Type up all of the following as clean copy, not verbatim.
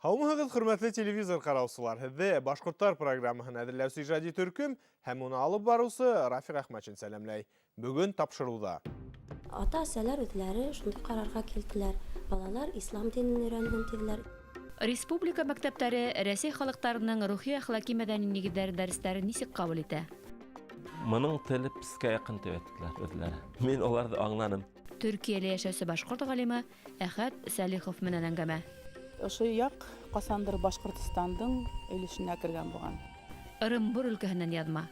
Һаумыһығыҙ, хөрмәтле телевизор ҡараусылар! Һеҙҙе «Башҡорттар» программаһын әҙерләүсе ижади төркөм һәм уны алып барыусы Рафиҡ Әхмәтшин сәләмләй. Бөгөн тапшырыуҙа. Ата-әсәләр үҙләре шундай ҡарарға килделәр, балалар ислам динен өйрәнһен, тиҙеләр. Республика мәктәптәре Рәсәй халыҡтарының рухи-әхлаки мәҙәни нигеҙҙәре дәрестәрен нисек ҡабул итә? Моның теле пескә яҡын тип әйттеләр үзләре. Мин уларҙы аңланым. Төркиәлә йәшәүсе башҡорт ғалимы Әхәт Сәлихов менән әңгәмә. Ошо яҡ ҡасандыр Башҡортостандың өлөшөнә кергән булған. Ырымбур өлкәһенән яҙма.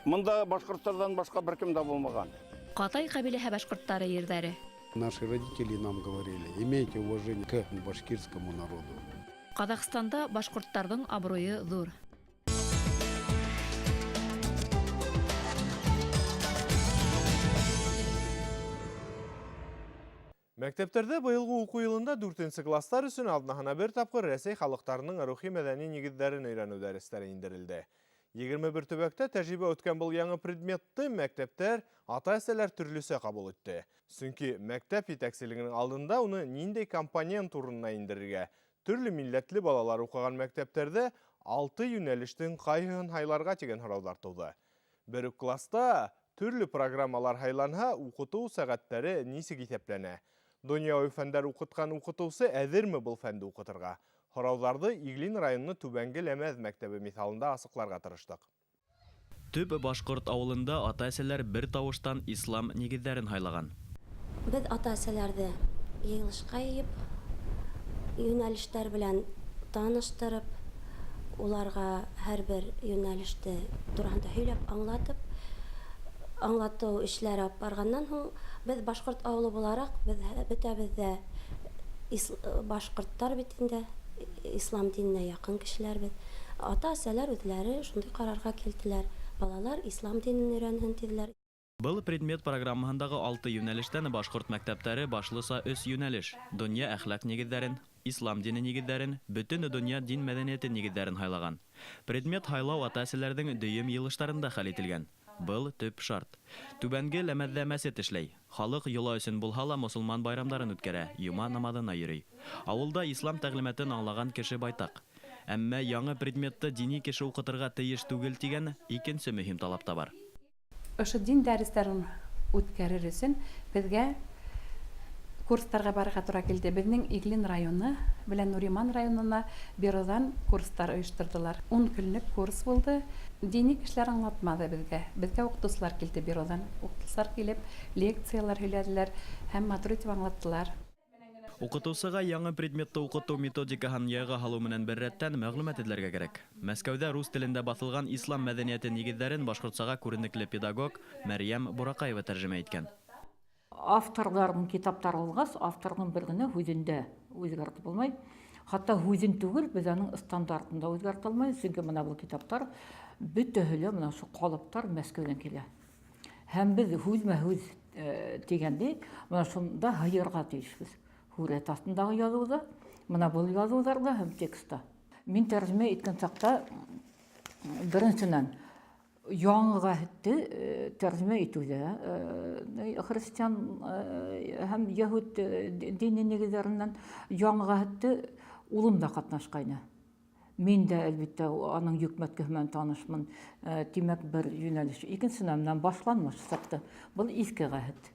Монда башкортлардан башка беркем дә булмаган. Ҡатай ҡәбиләһе башҡорттары ерҙәре. Наши родители нам говорили: имейте уважение к башкирскому народу. Ҡаҙағстанда башҡорттарҙың абруйы ҙур. Мәктәптәрҙә быйылғы уҡыу йылында дүртенсе кластар өсөн аҙнаһына бер тапҡыр Рәсәй халыҡтарының рухи мәҙәни нигеҙҙәрен өйрәнеү дәрестәре индерелде. 21 төбәктә тәжрибә үткән был яңы предметты мәктәптәр, ата-әсәләр төрлөсә ҡабул итте. Сөнки мәктәп етәкселегенең алдында уны ниндәй компонент урынына индерергә, төрлө милләтле балалар уҡыған мәктәптәрҙә алты йүнәлештең ҡайһыһын һайларға тигән һорауҙар тыуҙы. Бер үк класта төрлө программалар һайланһа, уҡытыу сәғәттәре нисек иҫәпләнә? Донъяуи фәндәр уҡытҡан уҡытыусы әҙерме был фәнде уҡытырға? Һорауҙарҙы Иглин районы Түбәнге Ләмәҙ мәктәбе миҫалында асыҡларға тырыштыҡ. Төп башҡорт ауылында ата-әсәләр бер тауыштан ислам нигеҙҙәрен һайлаған. Беҙ ата-әсәләрҙе йыйылышҡа йыйып, йүнәлештәр белән таныштырып, уларға һәр бер йүнәлеште тураһында һөйләп, аңлатып, аңлатыу эшләре алып барғаннан һуң, беҙ башҡорт ауылы булараҡ, беҙ бөтәбеҙ ҙә башҡорттар бит инде, ислам диненә яҡын кешеләр беҙ. Ата-әсәләр үҙләре шундай ҡарарға килделәр, балалар ислам динен өйрәнһен, тиҙеләр. Был предмет программаһындағы алты йүнәлештән башҡорт мәктәптәре башлыса өс йүнәлеш: донъя әхлаҡ нигеҙҙәрен, ислам дине нигеҙҙәрен, бөтөн донъя дин мәҙәниәте нигеҙҙәрен һайлаған. Предмет һайлау ата-әсәләрҙең дөйөм йыйылыштарында хәл ителгән. Был төп шарт. Түбәнге Ләмәҙҙә мәсет эшләй. Халыҡ йола өсөн булһа ла мосолман байрамдарын үткәрә, йома намаҙына йөрөй. Ауылда ислам тәғлимәтен аңлаған кеше байтаҡ. Әммә яңы предметты дини кеше уҡытырға тейеш түгел тигән икенсе мөһим талап та бар. Ошо дин дәрестәрен үткәрер өсөн беҙгә курстарға барырға тура килде. Беҙҙең Иглин районы белән Нуриман районына бюродан курстар ойошторҙолар. 10 көнлөк курс булды. Дини кешеләр аңлатманы беҙгә. Беҙгә уҡытыусылар килде бюродан. Уҡытыусылар килеп лекциялар һөйләделәр һәм матур итеп аңлаттылар. Уҡытыусыға яңы предметты уҡытыу методикаһын яйға һалыу менән бер рәттән мәғлүмәт эҙләргә кәрәк. Мәскәүҙә рус телендә баҫылған ислам мәҙәниәте нигеҙҙәрен башҡортсаға күренекле педагог Мәрйәм Бураҡаева тәржемә иткән. Авторҙарҙың китаптары булғас, авторҙың бер генә һүҙен дә үҙгәртеп булмай. Хатта һүҙен түгел, беҙ аның стандартын да үҙгәртә алмайбыҙ, сөнки бына был китаптар бөтәһе лә бына ошо ҡалыптар Мәскәүҙән килә. Һәм беҙ һүҙмә-һүҙ тигәндәй, бына шунда һыйырға тейешбеҙ. Һүрәт аҫтындағы яҙыуҙа, бына был яҙыуҙарҙа һәм текста. Мин тәржемә иткән саҡта беренсенән яңы ғәһетте тәржемә итеүҙә христиан һәм яһүд дине нигеҙҙәренән яңы ғәһетте улым да ҡатнашҡайны. Мин дә, әлбиттә, аның йөкмәткеһе менән танышмын. Тимәк, бер йүнәлеш. Икенсенән, менән башланмыш сыҡты. Был иҫке ғәһет.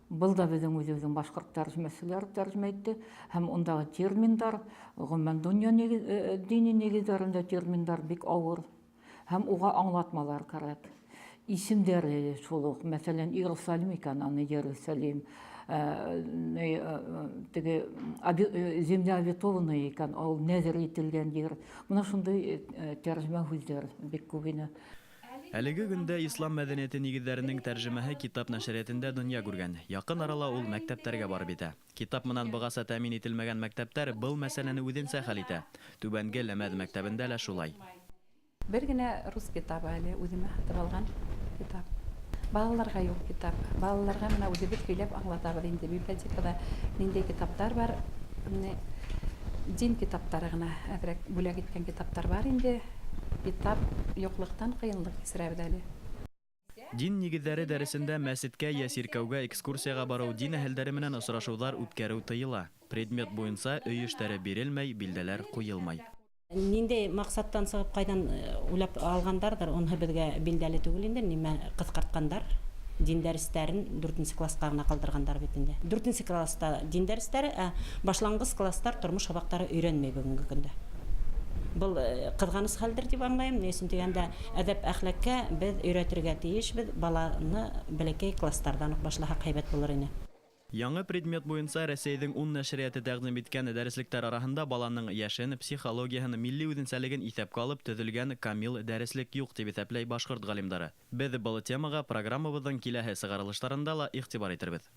Был да беҙҙең үҙебеҙҙең башҡорт тәржемәселәре тәржемә итте. Һәм ундағы терминдар, ғөмүмән, донъя дине нигеҙҙәрендә терминдар бик ауыр. Һәм уға аңлатмалар кәрәк. Исемдәре шул уҡ, мәҫәлән, Иерусалим икән, аны Иерусалим, теге земля обетованная икән, ул нәҙер ителгән ер. Бына шундай тәржемә һүҙҙәр бик күп ине. Әлеге көндә ислам мәҙәниәте нигеҙҙәренең тәржемәһе китап нәшриәтендә донъя күргән. Яҡын арала ул мәктәптәргә барып етә. Китап менән бығаса тәьмин ителмәгән мәктәптәр был мәсьәләне үҙенсә хәл итә. Түбәнге Ләмәҙ мәктәбендә лә шулай. Бер генә рус китабы әле үҙемә һатып алған китап. Балаларға юҡ китап. Балаларға бына үҙебеҙ һөйләп аңлатабыҙ инде. Библиотекала ниндәй китаптар бар? Менә дин китаптары ғына әҙерәк бүләк иткән китаптар бар инде. Китап юҡлыҡтан ҡыйынлыҡ кисерәбеҙ әле. Дин нигеҙҙәре дәресендә мәсеткә йә сиркәүгә экскурсияға барыу, дин әһелдәре менән осрашыуҙар үткәреү тыйыла. Предмет буйынса өй эштәре бирелмәй, билдәләр ҡуйылмай. Ниндәй маҡсаттан сығып ҡайҙан уйлап алғандарҙыр, уныһы беҙгә билдәле түгел инде, нимә ҡыҫҡартҡандар. Дин дәрестәрен 4-нсе класҡа ғына ҡалдырғандар бит инде. 4-нсе класта дин дәрестәре, ә башланғыс кластар тормош һабаҡтары өйрәнмәй бөгөнгө көндә. Был ҡыҙғаныс хәлдер тип аңлайым. Ни өсөн тигәндә, әҙәп әхлаҡҡа беҙ өйрәтергә тейешбеҙ, баланы бәләкәй кластарҙан уҡ башлаһаҡ һәйбәт булыр ине. Яңы предмет буйынса Рәсәйҙең 10 нәшриәте тәҡдим иткән дәреслектәр араһында баланың йәшен, психологияһын, милли үҙенсәлеген иҫәпкә алып төҙөлгән камил дәреслек юҡ тип иҫәпләй башҡорт ғалимдары. Беҙ был темаға программабыҙҙың киләһе сығарылыштарында ла иғтибар итербеҙ.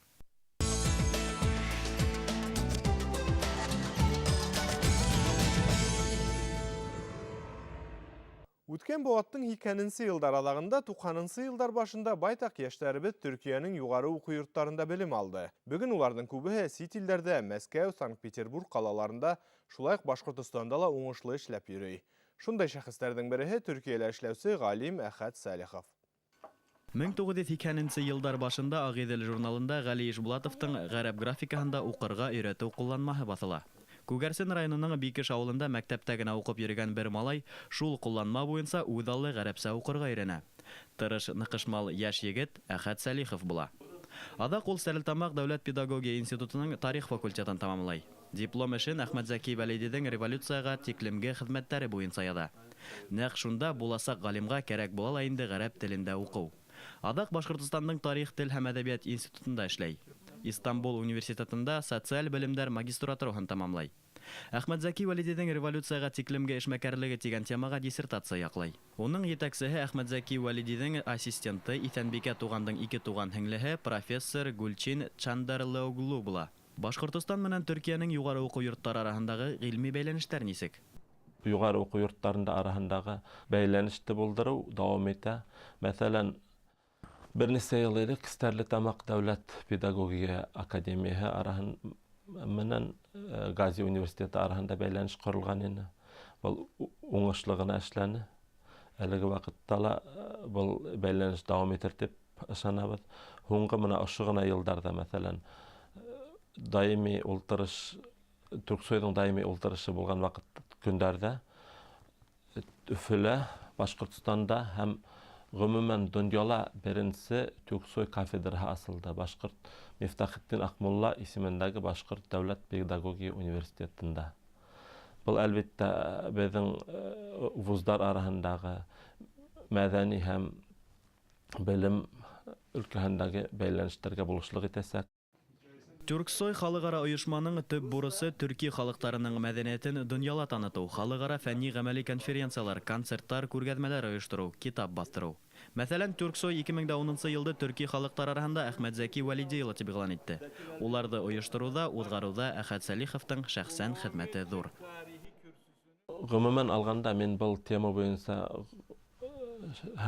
Үткән быуаттың 80-нсе йылдар аҙағында, 90-нсы йылдар башында байтаҡ йәштәребеҙ Төркиәнең юғары уҡыу йорттарында белем алды. Бөгөн уларҙың күбеһе сит илдәрҙә, Мәскәү, Санкт-Петербург ҡалаларында, шулай уҡ Башҡортостанда ла уңышлы эшләп йөрөй. Шундай шәхестәрҙең береһе Төркиәлә эшләүсе ғалим Әхәт Сәлихов. 1980-нсе йылдар башында Ағиҙел журналында Ғәли Ишбулатовтың ғәрәп графикаһында уҡырға өйрәтеү ҡулланмаһы баҫыла. Күгәрсен районының Бикеш ауылында мәктәптә генә уҡып йөрөгән бер малай шул ҡулланма буйынса үҙаллы ғәрәпсә уҡырға өйрәнә. Тырыш, ныҡышмал йәш егет Әхәт Сәлихов була. Аҙаҡ ул Стәрлетамаҡ дәүләт педагогия институтының тарих факультетын тамамлай. Диплом эшен Әхмәтзәки Вәлидиҙең революцияға тиклемге хеҙмәттәре буйынса яҙа. Нәҡ шунда буласаҡ ғалимға кәрәк була ла инде ғәрәп телендә уҡыу. Аҙаҡ Башҡортостандың тарих, тел һәм әҙәбиәт институтында эшләй. Истанбул университетында социаль белемдәр магистратураһын тамамлай. Әхмәтзәки Вәлидиҙең революцияға тиклемге эшмәкәрлеге тигән темаға диссертация яҡлай. Уның етәксеһе Әхмәтзәки Вәлидиҙең ассистенты Иҫәнбикә туғандың ике туған һеңлеһе профессор Гүлчин Чандарлыоглу була. Башҡортостан менән Төркиәнең юғары уҡыу йорттары араһындағы ғилми бәйләнештәр нисек? Юғары уҡыу йорттарында араһындағы бәйләнеште булдырыу дауам итә. Мәҫәлән, бер нисә йыл элек Стәрлетамаҡ дәүләт педагогия академияһы араһын менән Гази университеты араһында бәйләнеш ҡоролған ине. Был уңышлы ғына эшләне. Әлеге ваҡытта ла был бәйләнеш дауам итер тип ышанабыҙ. Һуңғы мына ошо ғына йылдарҙа, мәҫәлән, даими ултырыш, Түрксойҙың даими ултырышы булған ваҡыт көндәрҙә Өфөлә, Башҡортостанда һәм ғөмүмән донъяла беренсе Түрксой кафедраһы асылды. Башҡорт Мифтахетдин Аҡмулла исемендәге Башҡорт дәүләт педагогия университетында. Был әлбиттә беҙҙең вуздар араһындағы мәҙәни һәм белем өлкәһендәге бәйләнештәргә булышлыҡ итәсәк. Түрксой халыҡ-ара ойошманың төп бурысы төрки халыҡтарының мәҙәниәтен донъяла танытыу, халыҡ-ара фәнни ғәмәли конференциялар, концерттар, күргәҙмәләр ойоштороу, китап баҫтырыу. Мәҫәлән, Түрксой 2010 йылды төрки халыҡтар араһында Әхмәтзәки Вәлиди йылы тип иғлан итте. Уларҙы ойоштороуҙа, уҙғарыуҙа Әхәт Сәлиховтың шәхсән хеҙмәте ҙур. Ғөмүмән алғанда, мин был тема буйынса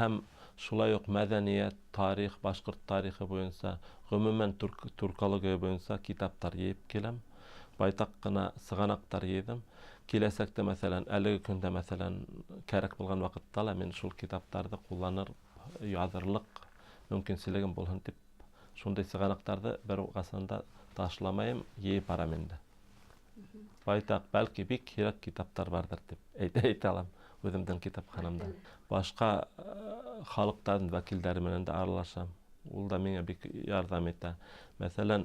һәм шулай уҡ мәҙәниәт, тарих, башҡорт тарихы буйынса, ғөмүмән түркология буйынса китаптар йыйып киләм. Байтаҡ ҡына сығанаҡтар йыйҙым. Киләсәктә, мәҫәлән, әлеге көндә, мәҫәлән, кәрәк булған ваҡытта ла мин шул китаптарҙы ҡулланыр, яҙырлыҡ мөмкинселегем булһын тип, шундай сығанаҡтарҙы бер ҡасан да ташламайым, йыйып барам инде. Байтаҡ, бәлки бик һирәк китаптар барҙыр тип әйтә алам үҙемдең китапханамда. Башҡа халыҡтарҙың вәкилдәре менән дә аралашам. Ул да миңә бик ярҙам итә. Мәҫәлән,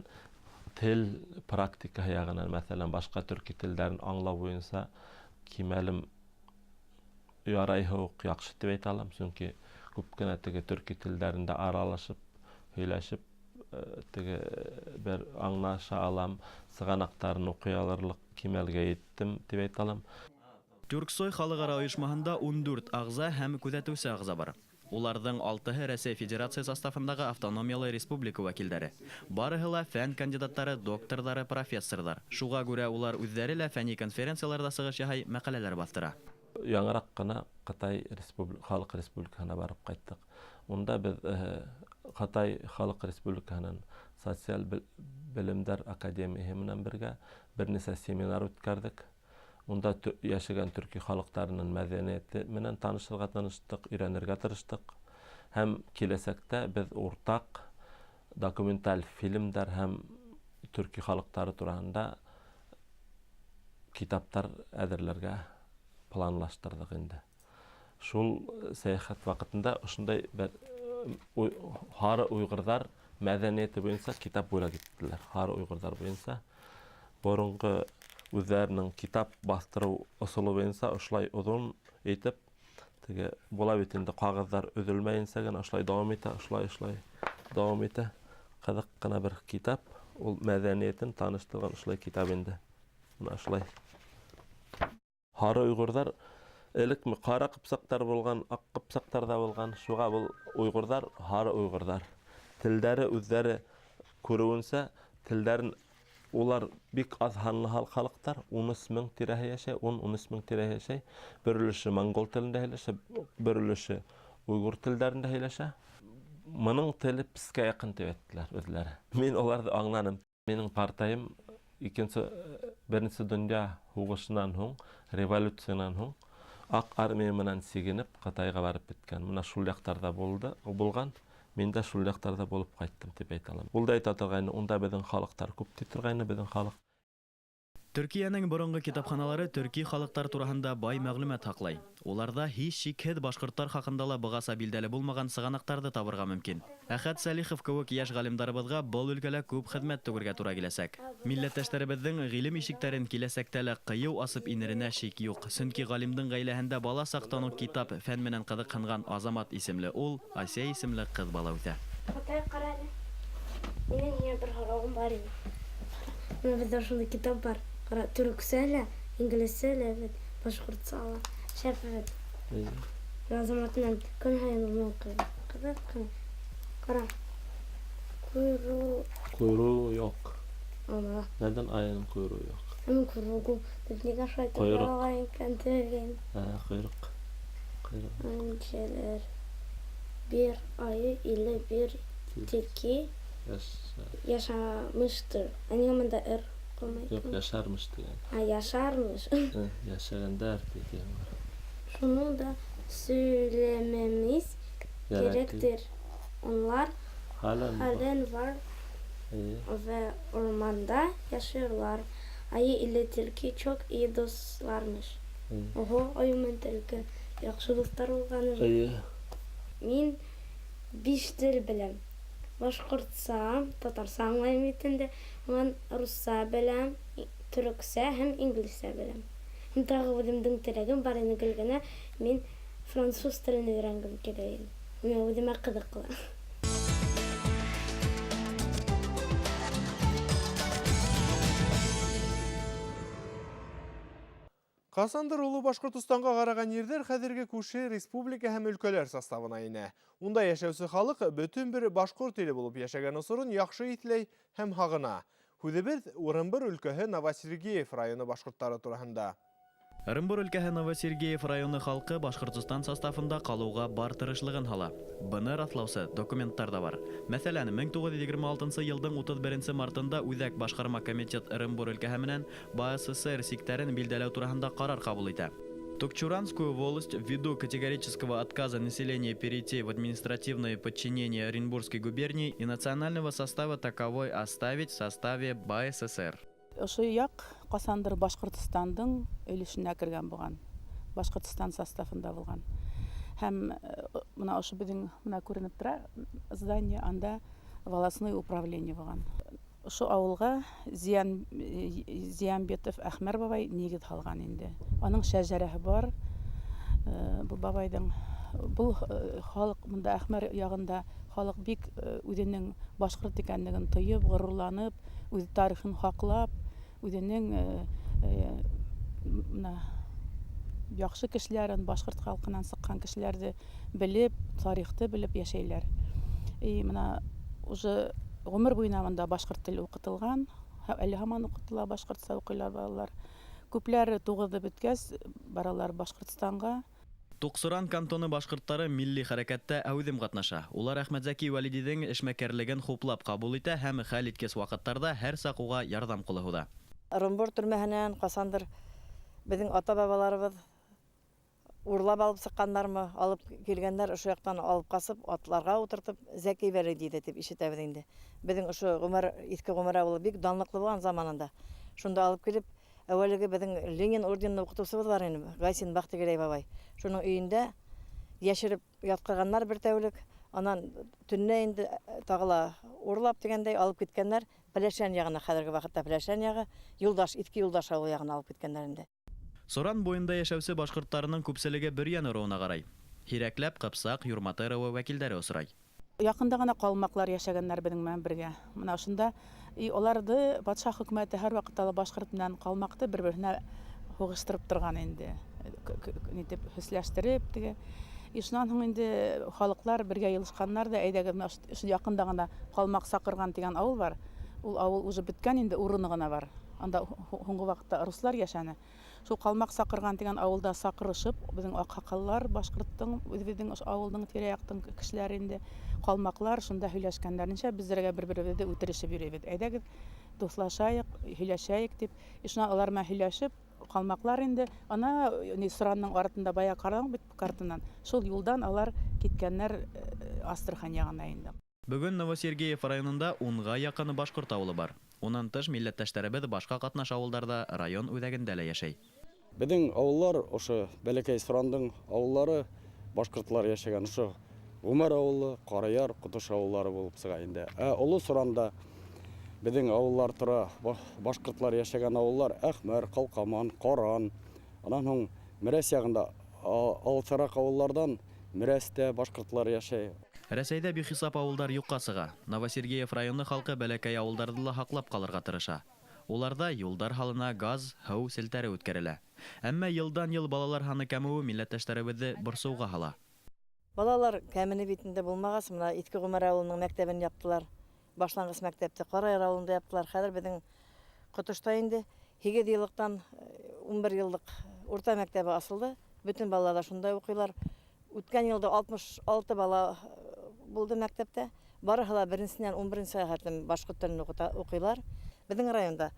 тел практикаһы яғынан, мәҫәлән, башҡа төрки телдәрен аңлау буйынса кимәлем ярайһы уҡ яҡшы тип әйтә алам, сөнки күп кенә теге төрки телдәрендә аралашып, һөйләшеп, теге бер аңлаша алам, сығанаҡтарын уҡый алырлыҡ кимәлгә еттем тип әйтә алам. Түрксой халыҡ-ара ойошмаһында 14 ағза һәм күҙәтеүсе ағза бар. Уларҙың 6-һы Рәсәй Федерация составындағы автономиялы республика вәкилдәре. Барыһы ла фән кандидаттары, докторҙары, профессорҙар. Шуға күрә улар үҙҙәре лә фәнни конференцияларҙа сығыш яһай, мәҡәләләр баҫтыра. Яңыраҡ ҡына Ҡытай Халыҡ Республикаһына барып ҡайттыҡ. Унда беҙ Ҡытай Халыҡ Республикаһының социаль белемдәр академияһы менән бергә бер нисә семинар үткәрҙек. Унда йәшәгән төрки халыҡтарының мәҙәниәте менән танышырға тырыштыҡ, өйрәнергә тырыштыҡ. Һәм киләсәктә беҙ уртаҡ документаль фильмдар һәм төрки халыҡтары тураһында Китаптар әҙерләргә планлаштырҙыҡ инде. Шул сәйәхәт ваҡытында ошондай бер һары уйғырҙар мәҙәниәте буйынса китап бүләк иттеләр. Һары уйғырҙар буйынса боронғо үҙҙәренең китап баҫтырыу ысулы буйынса ошолай оҙон итеп теге була бит инде, ҡағыҙҙар өҙөлмәйенсә генә ошолай дауам итә, ошолай дауам итә. Ҡыҙыҡ ҡына бер китап, ул мәҙәниәтен таныштырған ошолай китап инде. Бына ошолай. Һары уйғырҙар элек ҡара ҡыпсаҡтар булған, аҡ ҡыпсаҡтар ҙа булған. Шуға был уйғырҙар һары уйғырҙар. Телдәре үҙҙәре күреүенсә, телдәрен улар бик аҙ һанлы халыҡтар, 13 мең тирәһе йәшәй, 10-13 мең тирәһе йәшәй. Бер өлөшө монгол телендә һөйләшә, бер өлөшө уйғыр телдәрендә һөйләшә. Моның теле пескә яҡын тип әйттеләр үҙләре. Мин уларҙы аңланым. Минең партайым беренсе донъя һуғышынан һуң, революциянан һуң Аҡ армия менән сигенеп Ҡытайға барып бөткән. Мына шул яҡтарҙа булған. Мин дә шул яҡтарҙа булып ҡайттым тип әйтә алам. Ул да әйтә торғайны, унда беҙҙең халыҡтар күп ти торғайны, беҙҙең халыҡ. Төркиәнең боронғо китапханалары төрки халыҡтар тураһында бай мәғлүмәт һаҡлай. Уларҙа һис шикһеҙ башҡорттар хаҡында ла бығаса билдәле булмаған сығанаҡтарҙы табырға мөмкин. Әхәт Сәлихов кеүек йәш ғалимдарыбыҙға был өлкәлә күп хеҙмәт түгергә тура киләсәк. Милләттәштәребеҙҙең ғилем ишектәрен киләсәктә лә ҡыйыу асып инеренә шик юҡ. Сөнки ғалимдың ғаиләһендә бала саҡтан уҡ китап, фән менән ҡыҙыҡһынған Азамат исемле ул, Асия исемле ҡыҙ бала үҫә. Атай, ҡара әле. Минең һиңә бер һорауым бар ине. Бына беҙҙә шундай китап бар. Ҡара, төрөксә лә, инглизсә лә бит, башҡортса ла. Шәп бит. Азамат менән көн һайын уны уҡыйм. Ҡыҙыҡ ҡына. Ҡара. Ҡойроғо. Ҡойроғо юҡ. Ана. Нәҙән айының ҡойроғо юҡ? Уның ҡойроғо тип нигә шулай итеп Ҡойроҡ. яҙылған икән тиген. Ҡойроҡ. Ҡойроҡ. Әншәләр. Бер айы иле бер tilki yaşamıştır. Ә ниңә бында ыр ҡуймай? Юҡ, яшармыш тигән. А, яшармыш. Йәшәгәндәр тигән бар. Шуны да сөйләмәмез кәрәктер. Onlar Halen var. halen var ve ormanda yaşıyorlar. Ayı ile tilki çok iyi dostlarmış. Oho, ayı менән tilki яҡшы дуҫтар булған. Мин 5 тел беләм. Башҡортса, татарса аңлайым бит инде. Унан русса беләм, төрөксә һәм инглизсә беләм. Һәм тағы үҙемдең теләгем бар ине гел генә мин француз телен өйрәнгем килә ине. Миңә үҙемә ҡыҙыҡлы. Ҡасандыр улы Башҡортостанға ҡараған ерҙәр хәҙерге күрше республика һәм өлкәләр составына инә. Унда йәшәүсе халыҡ бөтөн бер башҡорт иле булып йәшәгән осорон яҡшы иҫләй һәм һағына. Һүҙебеҙ Ырымбур өлкәһе Новосергиев районы башҡорттары тураһында. Ырымбур өлкәһе Новосергиев районы халҡы Башҡортостан составында ҡалыуға бар тырышлығын һала. Быны раҫлаусы документтар ҙа бар. Мәҫәлән, 1926 йылдың 31 мартында Үҙәк башҡарма комитет Ырымбур өлкәһе менән БАССР сиктәрен билдәләү тураһында ҡарар ҡабул итә. Токчуранскую волость ввиду категорического отказа населения перейти в административное подчинение Оренбургской губернии и национального состава таковой оставить в составе БАССР. Ошо яҡ ҡасандыр Башҡортостандың өлөшөнә кергән булған, Башҡортостан составында булған. Һәм бына ошо беҙҙең бына күренеп тора здание, анда волостной управление булған. Ошо ауылға Зиянбетов Әхмәр бабай нигеҙ һалған инде. Аның шәжәрәһе бар. Был бабайҙың был халыҡ бында Әхмәр яғында халыҡ бик үҙенең башҡорт икәнлеген тойоп, ғорурланып, үҙ тарихын һаҡлап, үҙенең бына яҡшы кешеләрен, башҡорт халҡынан сыҡҡан кешеләрҙе белеп, тарихты белеп йәшәйләр. И бына уже ғүмер буйына бында башҡорт теле уҡытылған, әле һаман уҡытыла, башҡортса уҡыйлар балалар. Күпләр туғыҙҙы бөткәс баралар Башҡортостанға. Туҡсыран кантоны башҡорттары милли хәрәкәттә әүҙем ҡатнаша. Улар Әхмәтзәки Вәлидиҙең эшмәкәрлеген хуплап ҡабул итә һәм хәл иткес ваҡыттарҙа һәр саҡ уға ярҙам ҡулы һуҙа. Ырымбур төрмәһенән ҡасандыр беҙҙең ата-бабаларыбыҙ урлап алып сыҡҡандармы, алып килгәндәр, ошо яҡтан алып ҡасып, атларға ултыртып Зәки Вәлиди тип ишетәбеҙ инде. Беҙҙең ошо Ғүмәр, Иҫке Ғүмәр ауылы бик данлыҡлы булған заманында. Шунда алып килеп, Әүәлеге беҙҙең Ленин орденлы уҡытыусыбыҙ бар ине, Гайсин Бахтигәрәй бабай. Шуның өйөндә йәшереп ятҡырғандар бер тәүлек. Анан төнлә инде тағы ла урлап тигәндәй алып киткәндәр. Пеләшән яғына, хәҙерге ваҡытта Пеләшән яғы, Юлдаш, Иҫке Юлдаш ауылы яғына алып киткәндәр инде. Соран буйында йәшәүсе башҡорттарының күпселеге Бөрйән ырыуына ҡарай. Һирәкләп Ҡыпсаҡ, Юрматы ырыуы вәкилдәре осрай. Яҡында ғына ҡалмаҡлар йәшәгәндәр беҙҙең менән бергә. Мына ошонда и уларҙы батша хөкүмәте һәр ваҡытта ла башҡорт менән ҡалмаҡты бер-береһенә һуғыштырып торған инде. Нитеп һөсләштереп теге. И шунан һуң инде халыҡлар бергә йыйылышҡандар ҙа, әйҙәгеҙ, мына ошо яҡында ғына Ҡалмаҡ Саҡырған тигән ауыл бар. Ул ауыл уже бөткән инде, урыны ғына бар. Анда һуңғы ваҡытта руслар йәшәне. Шул Ҡалмаҡ Саҡырған тигән ауылда саҡырышып, беҙҙең аҡһаҡаллар, башҡорттоң, үҙебеҙҙең ошо ауылдың тирә-яҡтың кешеләре инде, ҡалмаҡлар шунда һөйләшкәндәренсә беҙҙәргә бер-беребеҙҙе үтерешеп йөрөйбөҙ. Әйҙәгеҙ, дуҫлашайыҡ, һөйләшәйек тип. И шунан улар менән һөйләшеп, ҡалмаҡлар инде, ана ни Соранның артында бая ҡараң бит картанан, шул юлдан алар киткәндәр Астрахань яғына инде. Бөгөн Новосергеев районында 10-ға яҡын башҡорт ауылы бар. Унан тыш милләттәштәребеҙ башҡа ҡатнаш ауылдарҙа район үҙәгендә лә йәшәй. Беҙҙең ауыллар ошо бәләкәй Сорандың ауыллары, башҡортлар йәшәгән ошо Ғүмәр ауылы, Ҡараяр, Ҡотош ауыллары булып сыға инде. Ә Оло Соранда беҙҙең ауыллар тора, башҡортлар йәшәгән ауыллар Әхмәр, Ҡалҡаман, Ҡаран. Анан һуң Мерәс яғында алыҫыраҡ ауылларҙан Мерәстә башҡортлар йәшәй. Рәсәйҙә бихисап ауылдар юҡҡа сыға. Новосергеев районы халҡы бәләкәй ауылдарҙы ла һаҡлап ҡалырға тырыша. Уларҙа юлдар һалына, газ, һыу селтәре үткәрелә. Әммә йылдан-йыл балалар һаны кәмеүе милләттәштәребеҙҙе борсоуға һала. Балалар кәмене бит инде булмағас, мына Иҫке Ғүмәр ауылының мәктәбен яптылар. Башланғыс мәктәпте Ҡараяр ауылында яптылар. Хәҙер беҙҙең Ҡотошта инде 8 йыллыҡтан 11 йыллыҡ урта мәктәбе асылды. Бөтөн балалар ҙа шунда уҡыйлар. Үткән йылда 66 бала булды мәктәптә. Барыһы ла беренсенән ун беренсе хәтлем башҡорт телен уҡыйлар. Беҙҙең районда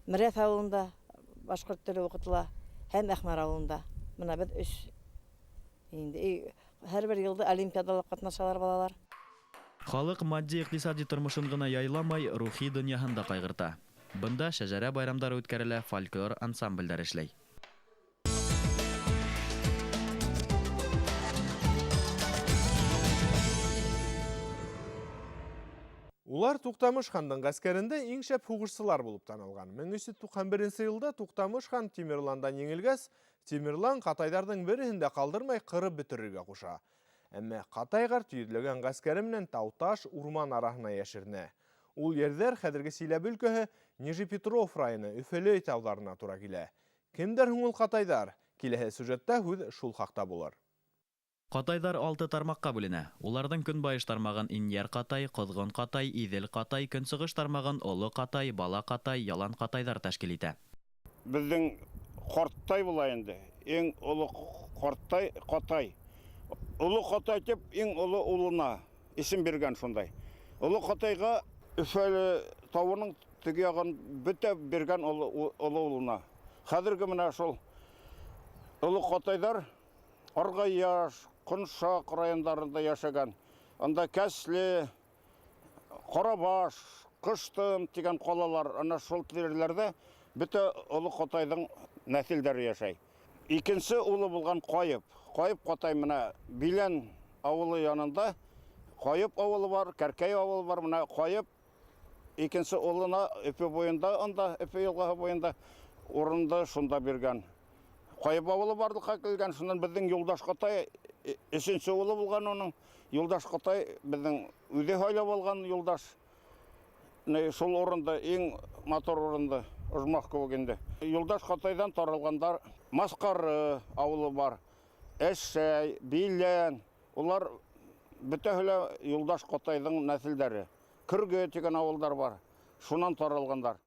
Мерәҫ ауылында башҡорт теле уҡытыла һәм Әхмәр ауылында. Мына беҙ өс инде һәр бер йылда олимпиадала ҡатнашалар балалар. Халыҡ матди иҡтисади тормошон ғына яйламай, рухи донъяһын да ҡайғырта. Бында шәжәрә байрамдары үткәрелә, фольклор ансамблдәр эшләй. Улар Туҡтамыш хандың ғәскәрендә иң шәп һуғышсылар булып танылған. Мең өс йөҙ туҡһан беренсе йылда Туҡтамыш хан Тимерландан еңелгәс, Тимерлан ҡатайҙарҙың береһен дә ҡалдырмай ҡырып бөтөрөргә ҡуша. Әммә Ҡатай ҡарт йөҙләгән ғәскәре менән Тауташ урман араһына йәшеренә. Ул ерҙәр хәҙерге Силәбе өлкәһе Нижепетров районы Өфөлөй тауҙарына тура килә. Кемдәр һуң ул ҡатайҙар? Киләһе сюжетта һүҙ шул хаҡта булыр. Ҡатайҙар 6 тармаҡҡа бүленә. Уларҙың көнбайыш тармағын Инйәр ҡатай, Ҡоҙғон ҡатай, Иҙел ҡатай, көнсығыш тармағын Оло ҡатай, Бала ҡатай, Ялан ҡатайҙар тәшкил итә. Беҙҙең ҡарттай була инде. Иң оло ҡарттай ҡатай. Оло ҡатай тип иң оло улына исем биргән шундай. Оло ҡатайға Өфөлө тауының теге яғын бөтә биргән оло улына. Хәҙерге менә шул оло ҡатайҙар Арғаяш, Ҡоншаҡ райондарында йәшәгән. Анда Кәсле, Ҡарабаш, Ҡыштым тигән ҡалалар, ана шул тирәләрҙә бөтә оло ҡатайҙың нәҫелдәре йәшәй. Икенсе улы булған Ҡайып. Ҡайып ҡатай менә Билән ауылы янында Ҡайып ауылы бар, Кәркәй ауылы бар. Менә Ҡайып икенсе улына Өфө буйында, анда Өфө йылғаһы буйында урынды шунда биргән. Ҡайып ауылы барлыҡҡа килгән. Шунан беҙҙең Юлдаш ҡатай өсөнсө улы булған уның. Юлдаш ҡатай беҙҙең үҙе һайлап алған Юлдаш. Ни, шул урынды, иң матур урынды, ожмах кеүек инде. Юлдаш ҡатайҙан таралғандар Масҡары ауылы бар, Әшәй, Билән, улар бөтәһе лә Юлдаш ҡатайҙың нәҫелдәре. Көргө тигән ауылдар бар, шунан таралғандар.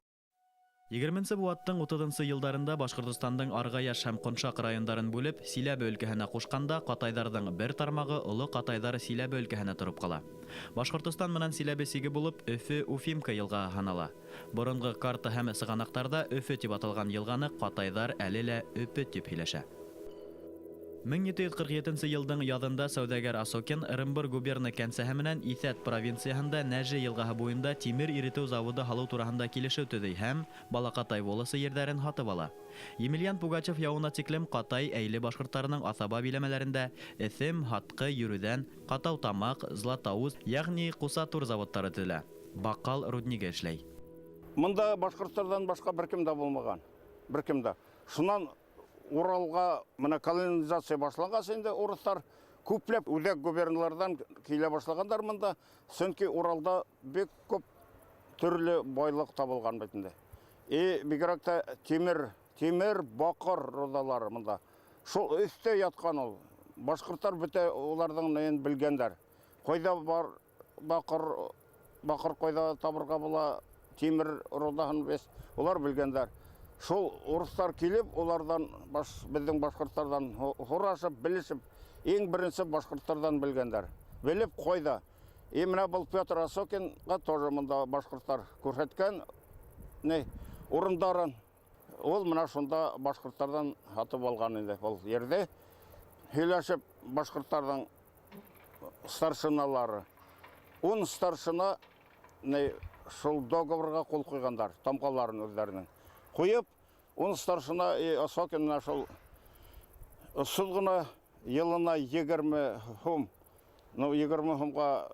Егерменсе быуаттың утыҙынсы йылдарында Башҡортостандың Арғаяш һәм Ҡоншаҡ райондарын бүлеп, Силәбе өлкәһенә ҡушҡанда ҡатайҙарҙың бер тармағы Оло Ҡатайҙар Силәбе өлкәһенә тороп ҡала. Башҡортостан менән Силәбе сиге булып Өфө Уфимка йылғаһы һанала. Боронғо карта һәм сығанаҡтарҙа Өфө тип аталған йылғаны ҡатайҙар әле лә Өпө тип һөйләшә. 1747 йылдың яҙында сауҙагәр Осокин Ырымбур губерна кәнсәһе менән Иҫәт провинцияһында Нәжи йылғаһы буйында тимер иретеү заводы һалыу тураһында килешеү төҙөй һәм Балаҡатай волосы ерҙәрен һатып ала. Емельян Пугачев яуына тиклем Ҡатай Әйле башҡорттарының аҫаба биләмәләрендә Эҫем, Һатҡы, Йөрүҙән, Ҡатау-Тамаҡ, Златоуст, йәғни Ҡусатур заводтары төҙөлә. Баҡал руднигы эшләй. Мында башҡорттарҙан башҡа бер кем дә булмаған. Бер кем дә. Шунан Уралға мына колонизация башланғас инде урыҫтар күпләп үҙәк губерналарҙан килә башлағандар мында, сөнки Уралда бик күп төрлө байлыҡ табылған бит инде. И бигерәк тә тимер, баҡыр рудалары мында. Шул өҫтә ятҡан ул. Башҡорттар бөтә уларҙың нейен белгәндәр. Ҡайҙа бар баҡыр, баҡыр ҡайҙа табырға була, тимер рудаһын бес, улар белгәндәр. Шул урыҫтар килеп, уларҙан беҙҙең башҡорттарҙан һорашып, белешеп, иң беренсе башҡорттарҙан белгәндәр. Белеп ҡайҙа. И мына был Петр Осокинға тоже мында башҡорттар күрһәткән не урындарын. Ул мына шунда башҡорттарҙан һатып алған инде был ерҙе. Һөйләшеп башҡорттарҙың старшиналары. 10 старшина не шул договорға ҡул ҡуйғандар, тамғаларын үҙҙәренең. Ҡуйып, 10 старшина и Осокин мына шул ысул ғына йылына 20 һум. Ну, 20 һумға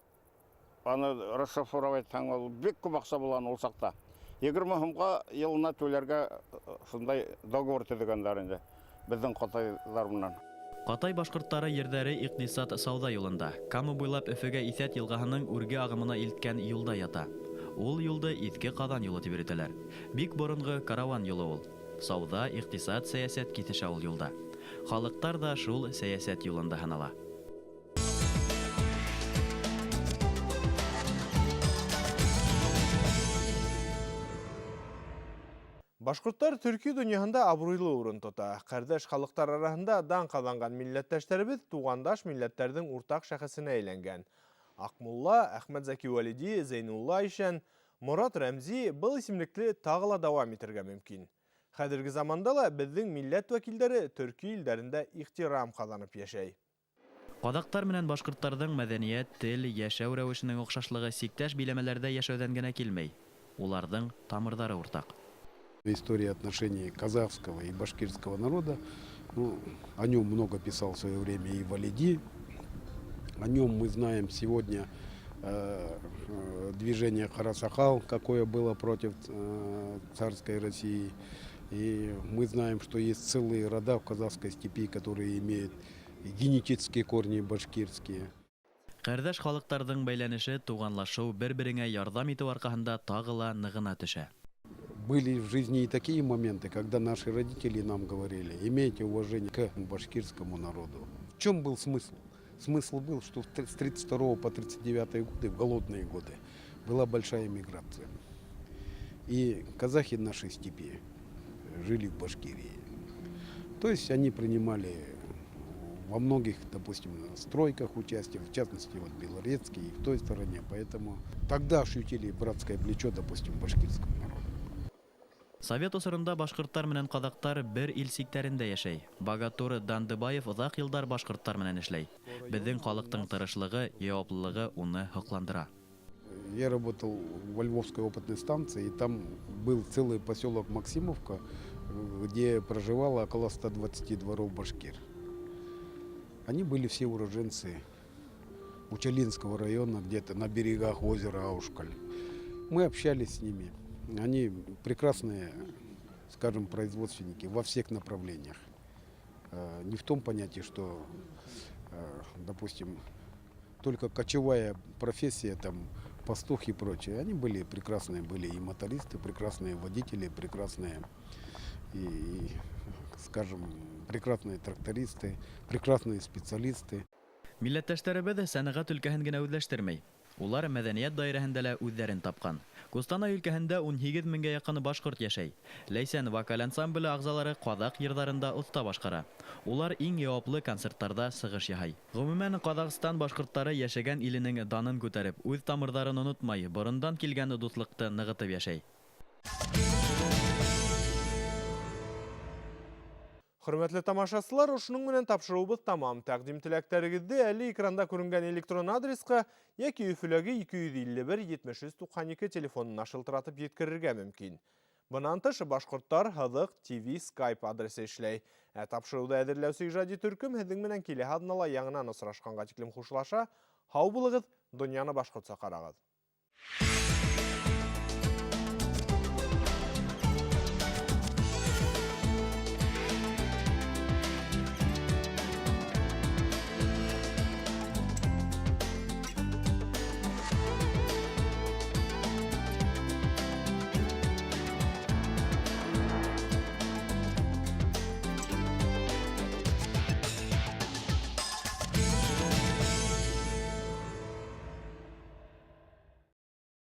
аны расшифровать итһәң, ул бик күп аҡса булған ул саҡта. 20 һумға йылына түләргә шундай договор төҙөгәндәр инде беҙҙең ҡатайҙар менән. Ҡатай башҡорттары ерҙәре иҡтисад сауҙа юлында. Кама буйлап Өфөгә Иҫәт йылғаһының үрге ағымына илткән юлда ята. Ул юлды Иҫке Ҡаҙан юлы тип йөрөтәләр. Бик боронғо караван юлы ул. Сауҙа, иҡтисад, сәйәсәт киҫешә ул юлда. Халыҡтар ҙа шул сәйәсәт юлында һанала. Башҡорттар төрки донъяһында абруйлы урын тота. Ҡәрҙәш халыҡтар араһында дан ҡаҙанған милләттәштәребеҙ туғандаш милләттәрҙең уртаҡ шәхесенә әйләнгән. Аҡмулла, Әхмәт Зәки Вәлиди, Зәйнулла Ишән, Морат Рәмзи был исемлекте тағы ла дауам итергә мөмкин. Хәҙерге заманда ла беҙҙең милләт вәкилдәре төрки илдәрендә ихтирам ҡаҙанып йәшәй. Ҡаҙаҡтар менән башҡорттарҙың мәҙәниәт, тел, йәшәү рәүешенең оҡшашлығы сиктәш биләмәләрҙә йәшәүҙән генә килмәй. Уларҙың тамырҙары уртаҡ. История отношений казахского и башкирского народа, о нем много писал в свое время и Валиди. О нем мы знаем сегодня движение Карасахал, какое было против царской России. И мы знаем, что есть целые рода в казахской степи, которые имеют генетические корни башкирские. Ҡәрҙәш халыҡтарҙың бәйләнеше, туғанлашыу, бер-береңә ярҙам итеү арҡаһында тағы ла нығына төшә. Были в жизни и такие моменты, когда наши родители нам говорили: имейте уважение к башкирскому народу. В чем был смысл? Смысл был, что с 32 по 39 годы, в голодные годы, была большая миграция. И казахи нашей степи жили в Башкирии. То есть они принимали во многих, допустим, стройках участие, в частности, Белорецкий и в той стороне. Поэтому тогда ощутили братское плечо, допустим, башкирскому народу. Совет осорында башҡорттар менән ҡаҙаҡтар бер ил сиктәрендә йәшәй. Багатур Дандыбаев оҙаҡ йылдар башҡорттар менән эшләй. Беҙҙең халыҡтың тырышлығы, яуаплылығы уны һоҡландыра. Я работал во Львовской опытной станции, и там был целый поселок Максимовка, где проживало около 120 дворов башкир. Они были все уроженцы Учалинского района, где-то на берегах озера Аушкаль. Мы общались с ними. Они прекрасные, скажем, производственники во всех направлениях. Не в том понятии, что, допустим, только кочевая профессия, пастух и прочее. Они были прекрасные, были и мотористы, прекрасные водители, прекрасные, и, скажем, прекрасные трактористы, прекрасные специалисты. Милләттәштәребеҙ сәнәғәт өлкәһен генә үҙләштермәй. Улар мәҙәниәт даирәһендә лә үҙҙәрен тапҡан. Ҡустанай өлкәһендә ун һигеҙ меңгә яҡын башҡорт йәшәй. Ләйсән вокаль ансамбле ағзалары ҡаҙаҡ йырҙарында оҫта башҡара. Улар иң яуаплы концерттарҙа сығыш яһай. Ғөмүмән, Ҡаҙағстан башҡорттары йәшәгән иленең данын күтәреп, үҙ тамырҙарын онотмай, борондан килгән дуҫлыҡты нығытып йәшәй. Хөрмәтле тамашасылар, ошоноң менән тапшырыуыбыҙ тамам. Тәҡдим теләктәрегеҙҙе әле экранда күренгән электрон адресҡа йәки Өфөләге 251 73 92 телефонына шылтыратып еткерергә мөмкин. Бынан тыш Башҡорттар һыҙыҡ ТВ Skype адресы эшләй. Ә тапшырыуҙы әҙерләүсе ижади төркөм һеҙҙең менән киләһе аҙнала яңынан осрашҡанға тиклем хушлаша. Һау булығыҙ, донъяны башҡортса ҡарағыҙ.